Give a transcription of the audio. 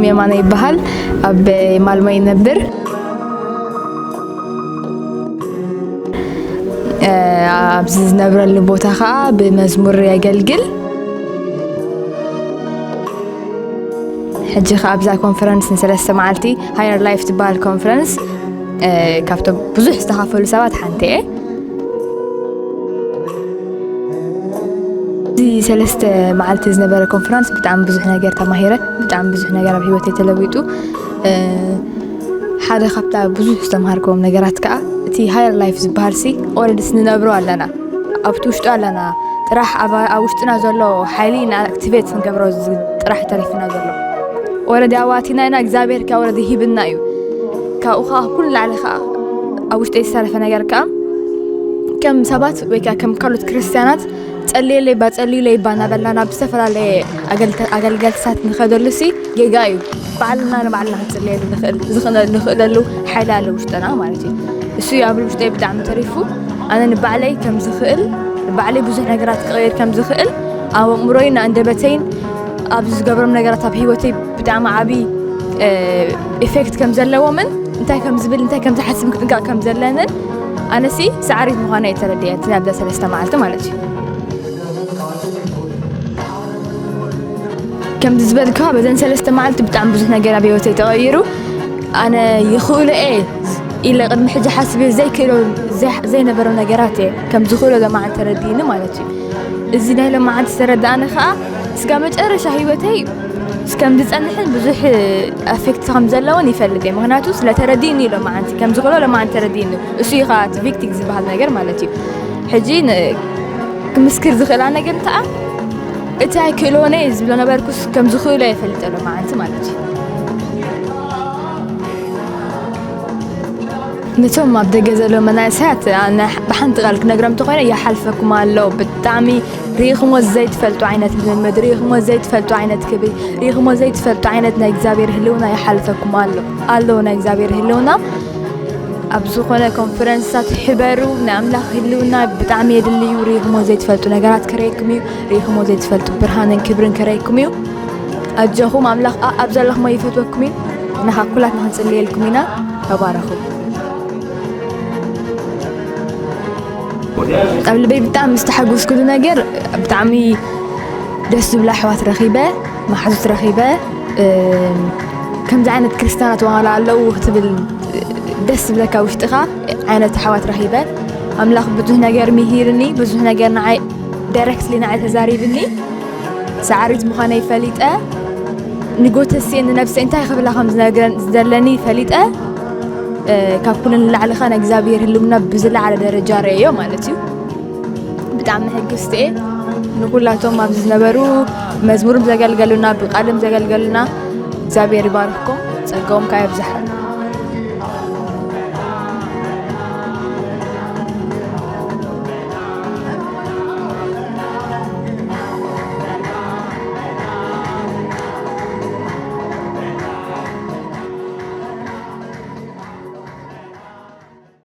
የማነ ይበሃል። ኣብ ማልሞ ይነብር። እ፣ ኣብዚ ዝነብረሉ ቦታ ኸዓ ብመዝሙር የገልግል። ሕጂ ኸዓ ኣብዛ ኮንፈረንስ ንሰለስተ መዓልቲ ሃየር ላይፍ ትበሃል ኮንፈረንስ፣ እ፣ ካብቶም ብዙሕ ዝተኻፈሉ ሰባት ሓንቲ እየ። እዚ ሰለስተ መዓልቲ ዝነበረ ኮንፈረንስ ብጣዕሚ ብዙሕ ነገር ተማሂረ። ብጣዕሚ ብዙሕ ነገር ኣብ ህይወተይ ተለዊጡ። እ፣ ሓደ ካብታ ብዙሕ ዝተምሃርክዎም ነገራት ከዓ እቲ ሃየር ላይፍ ዝበሃል ሲ ኦልሬዲ ንነብሮ ኣለና፣ ኣብቲ ውሽጡ ኣለና። ጥራሕ ኣብ፣ ኣብ ውሽጥና ዘሎ ሓይሊ ንኣክቲቬት ክንገብሮ ዝ-፣ ጥራሕ ተሪፍና ዘሎ። ኦልሬዲ ኣብኣቲና ኢና፣ እግዚኣብሔር ከዓ ኦልሬዲ ሂብና እዩ። ካብኡ ከዓ ኩሉ ላዕሊ ከዓ ኣብ ውሽጠይ ዝተረፈ ነገር ከዓ ከም ሰባት ወይ ከዓ ከም ካልኦት ክርስትያናት ጸልየለይ ባ ጸልዩለይ ባ እናበልና ናብ ዝተፈላለየ ኣገልተ-፣ ኣገልገልትታት ንኸደሉ ሲ ጌጋ እዩ። ባዕልና ንባዕልና ክንጽልየሉ ንኽእል፣ ዝኽነ-፣ ንኽእለሉ ሓይሊ ኣሎ ውሽጥና ማለት እዩ። እሱ እዩ ኣብ ውሽጠይ ብጣዕሚ ተሪፉ። ኣነ ንባዕለይ ከም ዝኽእል፣ ንባዕለይ ብዙሕ ነገራት ክቕይር ከም ዝኽእል፣ ኣብ ኣእምሮይን ኣንደበተይን ኣብ ዝገብሮም ነገራት ኣብ ህይወተይ ብጣዕሚ ዓቢ፣ እ፣ ኢፌክት ከም ዘለዎምን እንታይ ከም ዝብል፣ እንታይ ከም ዝሓስብ ክጥንቀቕ ከም ዘለንን ኣነሲ ሰዓሪት ምዃነይ እየ ተረዲኤ፣ እቲ ናብዛ ሰለስተ መዓልቲ ማለት እዩ። ከምዚ ዝበልካ፣ በዘን ሰለስተ መዓልቲ ብጣዕሚ ብዙሕ ነገር ኣብ ህይወተይ ተቐይሩ። ኣነ ይኽእሎ እየ ኢለ ቅድሚ ሕጂ ሓስበ ዘይክእሎ፣ ዘይ-፣ ዘይነበረ ነገራት እየ ከም ዝኽእሎ ሎማዓንቲ ተረዲእኒ ማለት እዩ። እዚ ናይ ሎማዓንቲ ዝተረዳእኒ ከዓ እስካብ መጨረሻ ህይወተይ እስከም ዝጸንሕን ብዙሕ ኣፌክት ከም ዘለዎን ይፈልጥ እየ። ምኽንያቱ ስለ ተረዲእኒ እዩ ሎማዓንቲ ከም ዝኽእሎ ሎማዓንቲ ተረዲእኒ። እሱ እዩ ከዓ እቲ ቪክቲክ ዝበሃል ነገር ማለት እዩ። ሕጂ ን-፣ ክምስክር ዝኽእላ ነገር እንተኣ እቲ ኣይክእልዎን እየ ዝብሎ ነበርኩስ ከም ዝኽእሎ እየ ፈልጠ ሎማዓንቲ ማለት እዩ። ነቶም ኣብ ደገ ዘለዉ መናእሰያት፣ ኣነ ብሓንቲ ቃል ክነግሮም እንተኾይነ፣ ይሓልፈኩም ኣሎ። ብጣዕሚ ርኢኹሞ ዘይትፈልጡ ዓይነት ልምምድ፣ ርኢኹሞ ዘይትፈልጡ ዓይነት ክብሪ፣ ርኢኹሞ ዘይትፈልጡ ዓይነት ናይ እግዚኣብሔር ህልውና ይሓልፈኩም ኣሎ። ኣሎ ናይ እግዚኣብሔር ህልውና። ኣብ ዝኾነ ኮንፈረንስታት ይሕበሩ፣ ናይ ኣምላኽ ህልውና ብጣዕሚ የድሊ እዩ። ርኢኹሞ ዘይትፈልጡ ነገራት ከረየኩም እዩ። ርኢኹሞ ዘይትፈልጡ ብርሃንን ክብርን ከረየኩም እዩ። ኣጆኹም፣ ኣምላኽ ኣ-፣ ኣብ ዘለኹሞ ይፈትወኩም እዩ። ንኻ ኩላትና ክንጽልየልኩም ኢና። ተባረኹ። ኣብ ልበይ ብጣዕሚ ዝተሓጎስኩሉ ነገር፣ ብጣዕሚ ደስ ዝብላ ኣሕዋት ረኺበ፣ መሓዙት ረኺበ፣ እ፣ ከምዚ ዓይነት ክርስትያናት ዋላ ኣለዉ ክትብል ደስ ዝብለካ ውሽጥኻ ዓይነት ኣሕዋት ረኺበ። ኣምላኽ ብዙሕ ነገር ምሂርኒ፣ ብዙሕ ነገር ንዓይ ዳይሬክትሊ ንዓይ ተዛሪብኒ። ሰዓሪት ምዃነይ ፈሊጠ፣ ንጎተሴ ንነብሰይ እንታይ ክብላ ከም ዝነግረን ዘለኒ ፈሊጠ፣ እ፣ ካብ ኩሉ ንላዕሊ ኸኣ ንእግዚኣብሔር ህልውና ብዝለዓለ ደረጃ ረእዮ ማለት እዩ። ብጣዕሚ ሕግስቲ እየ። ንኹላቶም ኣብዚ ዝነበሩ መዝሙርም ዘገልገሉና፣ ብቃልም ዘገልገሉና እግዚኣብሔር ይባርኽኩም፣ ጸጋኦም ከኣ የብዝሓሉ።